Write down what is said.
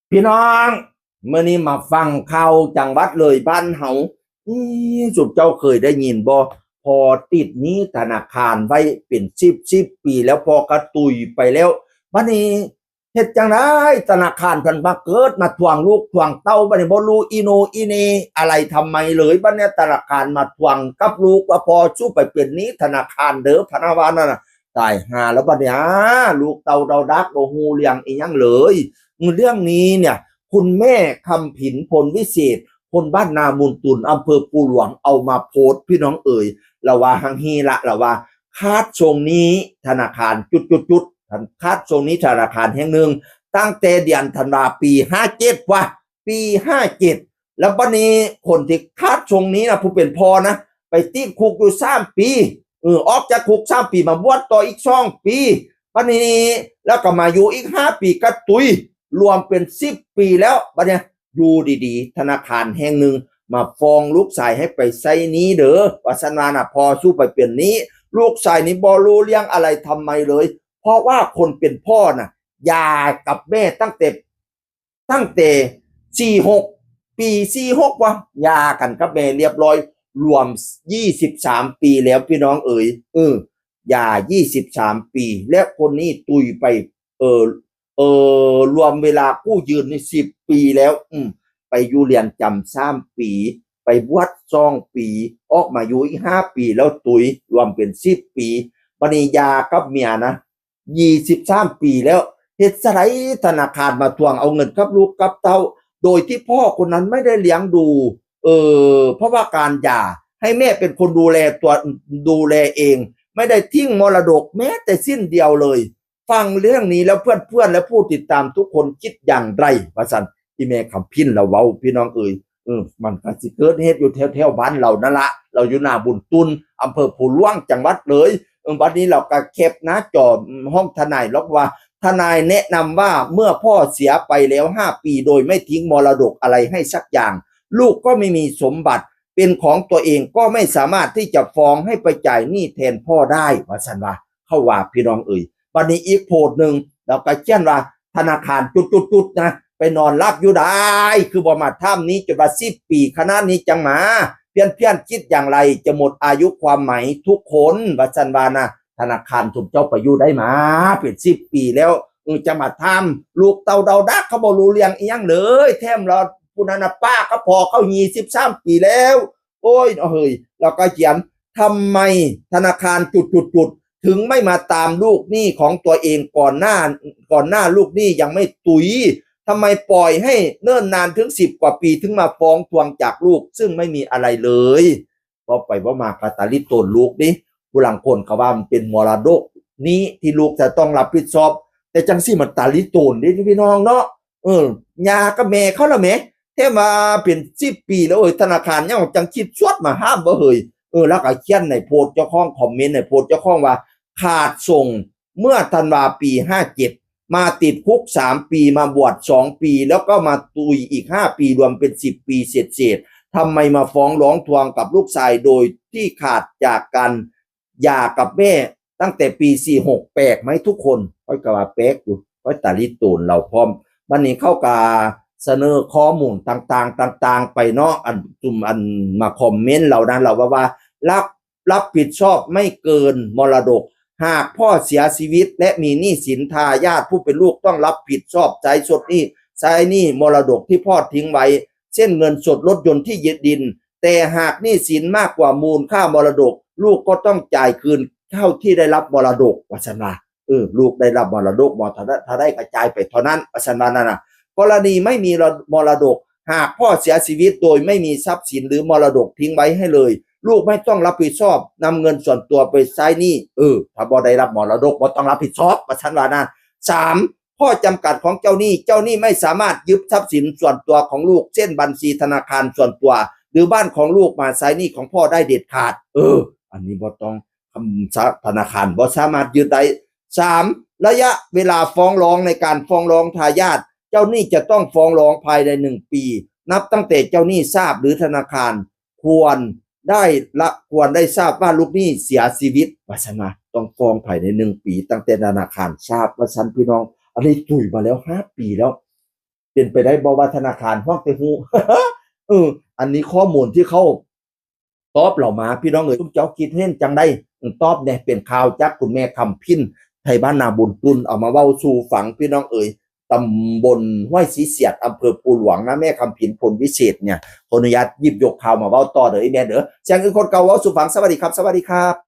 ພີ່ນ້ອງ ມື້ນີ້ມາຟັງຂ່າວຈັງຫວັດເລີຍບ້ານເຮົາ. ອີ ສຸມເຈົ້າເຄີຍໄດ້ຍິນບໍ່? ພໍ່ຕິດໜີ້ທະນາຄານໄວ້ເປັນສິບສິບປີແລ້ວ, ພໍ່ກໍຕຸຍໄປແລ້ວ. ບັດນີ້ເຮັດຈັ່ງໃດ? ທະນາຄານເພິ່ນມາເກີດມາທວງລູກທວງເຕົ້າ, ບັດນີ້ບໍ່ຮູ້ອີໂນອີເນອະໄລທຳໄມເລີຍ. ບັດນີ້ທະນາຄານມາທວງກັບລູກວ່າ ພໍ່ ສູໄປເປັນໜີ້ທະນາຄານເດີ ພະນະວ່ານັ້ນນະ. ຕາຍຫ່າແລ້ວບັດນີ້ ອາ ລູກເຕົ້າເດົາດັກບໍ່ຮູ້ເລື່ອງອີ່ຫຍັງເລີຍ. ເລື່ອງນີ້ເນຍ ຄຸນແມ່ຄຳຜິນ ພົນວິເສດ ຄົນບ້ານນາມູນຕຸນ ອຳເພີພູຫຼວງ ເອົາມາໂພສ ພີ່ນ້ອງເອີຍ. ລາວວ່າຫາງຮີລະ ລາວວ່າ ຄາດສົ່ງໜີ້ທະນາຄານ ຈຸດໆໆ ຄາດສົ່ງໜີ້ທະນາຄານແຫ່ງໜຶ່ງ ຕັ້ງແຕ່ເດືອນທັນວາປີຫ້າເຈັດວ່າ ປີຫ້າເຈັດ ແລ້ວບັດນີ້ຄົນທີ່ຄາດສົ່ງໜີ້ນະ ຜູ້ເປັນພໍ່ນະ ໄປຕິດຄຸກຢູ່ສາມປີ ເອີ ອອກຈາກຄຸກສາມປີ ມາບວດຕໍ່ອີກສອງປີ ບັດນີ້ ແລ້ວກໍມາຢູ່ອີກຫ້າປີ ກໍຕຸຍ ລວມເປັນສິບປີແລ້ວ. ບັດນີ້ຢູ່ດີໆ ທະນາຄານແຫ່ງໜຶ່ງມາຟ້ອງລູກຊາຍໃຫ້ໄປໃຊ້ໜີ້ເດີ ວ່າຊັ້ນວ່ານະ ພໍ່ ສູໄປເປັນໜີ້. ລູກຊາຍນີ້ບໍ່ຮູ້ເລື່ອງອະໄລທຳໄມເລີຍ ເພາະວ່າຄົນເປັນພໍ່ນະ ຢ່າກັບແມ່ຕັ້ງແຕ່ ຕັ້ງແຕ່ສີ່ຫົກ ປີສີ່ຫົກວ່າ ຢ່າກັນກັບແມ່ລຽບຮ້ອຍ ລວມຊາວສາມປີແລ້ວ ພີ່ນ້ອງເອີຍ. ເອີ ຢ່າຊາວສາມປີ ແລະ ຄົນນີ້ຕຸຍໄປ ເອີ ເອີ ລວມເວລາກູ້ຢືນນີ້ສິບປີແລ້ວ. ອືມ ໄປຢູ່ເຮືອນຈຳສາມປີ ໄປບວດສອງປີ ອອກມາຢູ່ອີກຫ້າປີ ແລ້ວຕຸຍ ລວມເປັນສິບປີ. ບັດນີ້ຢ່າກັບເມຍນະ ຊາວສາມປີແລ້ວ ເຮັດຊະໃດທະນາຄານມາທວງເອົາເງິນກັບລູກກັບເຕົ້າ ໂດຍທີ່ພໍ່ຄົນນັ້ນໄມ່ໄດ້ລ້ຽງດູ ເອີ ເພາະວ່າການຢ່າ ໃຫ້ແມ່ເປັນຄົນດູແລຕົວ ດູແລເອງ ໄມ່ໄດ້ຖິ້ມມໍລະດົກແມ້ແຕ່ຊິ້ນດຽວເລີຍ. ຟັງເລື່ອງນີ້ແລ້ວເພື່ອນໆ ແລະ ຜູ້ຕິດຕາມທຸກຄົນຄິດຢ່າງໃດ ວ່າຊັ້ນ ອີ່ແມ່ຄຳຜິນລາວເວົ້າ ພີ່ນ້ອງເອີຍ. ເອີ ມັນກໍຊິເກີດເຫດຢູ່ແຖວໆ ບ້ານລາວນັ້ນລະ ລາວຢູ່ນາບຸນຕຸນ ອຳເພີພູຫຼວງ ຈັງຫວັດເລີຍ. ເອີ ບັດນີ້ລາວກໍແຄບໜ້າຈໍຫ້ອງທະນາຍ ລາວວ່າ ທະນາຍແນະນຳວ່າ ເມື່ອພໍ່ເສຍໄປແລ້ວຫ້າປີ ໂດຍໄມ່ຖິ້ມມໍລະດົກອະໄລໃຫ້ສັກຢ່າງ ລູກກໍໄມ່ມີສົມບັດເປັນຂອງຕົວເອງ ກໍໄມ່ສາມາດທີ່ຈະຟ້ອງໃຫ້ໄປຈ່າຍໜີ້ແທນພໍ່ໄດ້ ວ່າຊັ້ນວ່າ ເຂົາວ່າ ພີ່ນ້ອງເອີຍ. ບັດນີ້ອີກໂພສໜຶ່ງ ລາວກໍຂຽນວ່າ ທະນາຄານຈຸດໆໆນະ ໄປນອນຫຼັບຢູ່ໄດ້ ຄືບໍ່ມາຖາມໜີ້ ຈົນວ່າສິບປີຂະໜາດນີ້ຈັ່ງມາ ພຽນໆ ຄິດຢ່າງໃດ ຈະໝົດອາຍຸຄວາມໄໝ ທຸກຄົນ ວ່າຊັ້ນວ່ານະ. ທະນາຄານຊຸມເຈົ້າໄປຢູ່ໄດ້ມາເປັນສິບປີແລ້ວ ເອີ ຈະມາຖາມລູກເຕົ້າເດົາດັກ ເຂົາບໍ່ຮູ້ເລື່ອງອີ່ຫຍັງເລີຍ ແຖມລາວຜູ້ນັ້ນນະ ປ້າກັບພໍ່ເຂົາຊາວສາມປີແລ້ວ. ໂອ້ຍເນາະເຮີ້ຍ ລາວກໍຂຽນ ທຳໄມທະນາຄານຈຸດໆໆ ເຖິງໄມ່ມາຕາມລູກໜີ້ຂອງຕົວເອງກ່ອນໜ້າ ກ່ອນໜ້າລູກໜີ້ຍັງໄມ່ຕຸຍ? ທຳໄມປ່ອຍໃຫ້ເນີນນານເຖິງສິບກວ່າປີ ເຖິງມາຟ້ອງທວງຈາກລູກ ຊຶ່ງໄມ່ມີອະໄລເລີຍ? ເວົ້າໄປເວົ້າມາກໍຕາລິໂຕນລູກເດ້. ຜູ້ລາງຄົນກໍວ່າມັນເປັນມໍລະດົກນີ້ທີ່ລູກຈະຕ້ອງຮັບຜິດຊອບ ແຕ່ຈັ່ງຊີ້ມັນຕາລິໂຕນເດ້ພີ່ນ້ອງເນາະ. ເອີ ຍ່າກັບແມ່ເຂົາລະແໝ ແຖມວ່າເປັນສິບປີແລ້ວ ເອີຍ ທະນາຄານຍັງຈັ່ງຄິດຊວດມາຫ້າມບໍ່ເຮີ້ຍ? ເອີ ລາວກໍຂຽນໃນໂພສເຈົ້າຂອງ ຄອມເມັນໃນໂພສເຈົ້າຂອງວ່າ ຂາດສົ່ງເມື່ອທັນວາປີຫ້າເຈັດ ມາຕິດຄຸກສາມປີ ມາບວດສອງປີ ແລ້ວກໍມາຕຸຍອີກຫ້າປີ ລວມເປັນສິບປີເສດໆ. ທຳໄມມາຟ້ອງຮ້ອງທວງກັບລູກຊາຍໂດຍທີ່ຂາດຈາກກັນ ຢ່າກັບແມ່ຕັ້ງແຕ່ປີສີ່ຫົກ ແປກໄໝທຸກຄົນ? ຂ້ອຍກໍວ່າແປກຢູ່ ຂ້ອຍຕາລິໂຕນລາວພ້ອມ. ບັດນີ້ເຂົາກໍສະເໜີຂໍ້ມູນຕ່າງໆ ຕ່າງໆໄປເນາະ ອັນ ຊຸມອັນມາຄອມເມັນລາວນັ້ນ ລາວວ່າ ວ່າ ຮັບ ຮັບຜິດຊອບໄມ່ເກີນມໍລະດົກ. ຫາກພໍ່ເສຍຊີວິດ ແລະ ມີໜີ້ສິນ ທາຍາດຜູ້ເປັນລູກຕ້ອງຮັບຜິດຊອບໃຊ້ຊົດໜີ້ ໃຊ້ໜີ້ມໍລະດົກທີ່ພໍ່ຖິ້ມໄວ້ ເຊັ່ນ ເງິນສົດ, ລົດຍົນ, ທີ່ດິນ, ແຕ່ຫາກໜີ້ສິນມາກກວ່າມູນຄ່າມໍລະດົກ ລູກກໍຕ້ອງຈ່າຍຄືນເທົ່າທີ່ໄດ້ຮັບມໍລະດົກ ວ່າຊັ້ນວ່າ. ເອີ ລູກໄດ້ຮັບມໍລະດົກ ເທົ່າໃດກໍຈ່າຍໄປເທົ່ານັ້ນ ວ່າຊັ້ນວ່ານັ້ນນະ. ກໍລະນີໄມ່ມີມໍລະດົກ ຫາກພໍ່ເສຍຊີວິດໂດຍໄມ່ມີຊັບສິນ ຫຼື ມໍລະດົກຖິ້ມໄວ້ໃຫ້ເລີຍ ລູກໄມ່ຕ້ອງຮັບຜິດຊອບນຳເງິນສ່ວນຕົວໄປໃຊ້ໜີ້. ເອີ ຖ້າບໍ່ໄດ້ຮັບມໍລະດົກ ບໍ່ຕ້ອງຮັບຜິດຊອບ ວ່າຊັ້ນວ່ານະ. ສາມ ຂໍ້ຈຳກັດຂອງເຈົ້າໜີ້ ເຈົ້າໜີ້ໄມ່ສາມາດຍຶດຊັບສິນສ່ວນຕົວຂອງລູກ ເຊັ່ນ ບັນຊີທະນາຄານສ່ວນຕົວ ຫຼື ບ້ານຂອງລູກມາໃຊ້ໜີ້ຂອງພໍ່ໄດ້ເດັດຂາດ. ເອີ ອັນນີ້ບໍ່ຕ້ອງ ທະນາຄານບໍ່ສາມາດຍຶດໄດ້. ສາມ ໄລຍະເວລາຟ້ອງຮ້ອງ ໃນການຟ້ອງຮ້ອງທາຍາດ ເຈົ້າໜີ້ຈະຕ້ອງຟ້ອງຮ້ອງພາຍໃນໜຶ່ງປີ ນັບຕັ້ງແຕ່ເຈົ້າໜີ້ຊາບ ຫຼື ທະນາຄານຄວນໄດ້ລະ ຄວນໄດ້ຊາບວ່າລູກໜີ້ເສຍຊີວິດ ວ່າຊັ້ນວ່າ ຕ້ອງຟ້ອງພາຍໃນໜຶ່ງປີ ຕັ້ງແຕ່ທະນາຄານຊາບ ວ່າຊັ້ນພີ່ນ້ອງ. ອັນນີ້ຕຸຍມາແລ້ວຫ້າປີແລ້ວ. ປັນໄປໄດ້ບໍ່ວ່າທະນາຄານ ຮ່ວງແຕ່ຮູ້ ເອີ ອັນນີ້ຂໍ້ມູນທີ່ເຂົາຕອບເຮົາມາ ພີ່ນ້ອງເອີຍ ຊຸມເຈົ້າຄິດເຫັນຈັ່ງໃດ? ຕອບແດ່. ເປັນຂ່າວຈາກຄຸນແມ່ຄຳຜິນ ໄທບ້ານນາບຸນຕຸນ ເອົາມາເວົ້າສູ່ຟັງ ພີ່ນ້ອງເອີຍ. ຕຳບົນຫ້ວຍຊີສຽດ ອຳເພີພູຫຼວງນະ ແມ່ຄຳຜິນ ພົນວິເສດ ເນຍ. ຂໍອະນຸຍາດຫຍິບຍົກຂ່າວມາເວົ້າຕໍ່ເດີ ອີແມ່ເດີ. ສຽງອື່ນຄົນເກົ່າເວົ້າສູ່ຟັງ. ສະຫວັດດີຄັບ ສະຫວັດດີຄັບ.